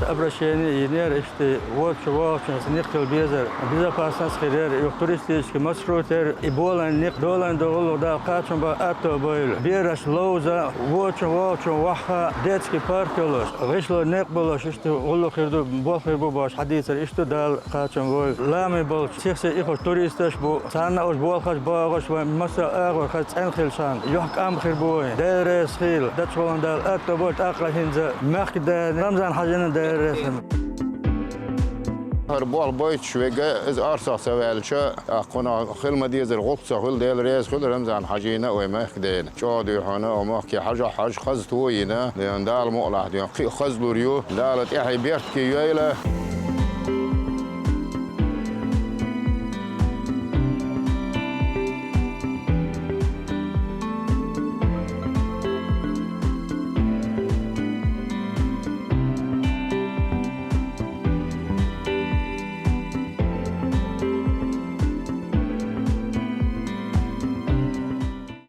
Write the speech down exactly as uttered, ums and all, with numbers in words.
Обращение йинера иштта, вочу-вогӀучунца никъ хила безар, безопасность хир яра, юха туристический маршрут яра, и болан никъ, долан ду гӀуллакх Дала кхачам бан аьтто бойла. Бераш ловза, вочун-вогӀучун ваха, детский парк йолуш, гӀишло некъ болуш, иштта гӀуллакх хир ду, болх хир бу бохуш хьадийцар, иштта Дала кхачам бойла. Лами болчу, сих-сиха ихуш туристаш бу, царна уьш болхаш, богӀуш вайн массо а агӀор хаза цӀена хилчахьана, юьхькӀам хир бу вайн. Дела реза хила, дачу гӀуллан Дала аьтто бойла, тӀаккха хӀинца мехкан дена Рамзан-Хьаьжина Дела реза хила. ХӀара болх бойтуш верг, иза орцах ца ваьлча, тӀаккха кхунах хила ма дезара гӀуллакх ца хуьлу, Дела реза хуьлу Рамзан-Хьаьжина а вайн мехкан дена. ЧӀогӀа дуьйхьана, оха махке хьажа-хьажа хаза то йина, дена Дала мукъалахь, дена кхин а хаза лур ю, Дала тӀаьхье беркате йойла.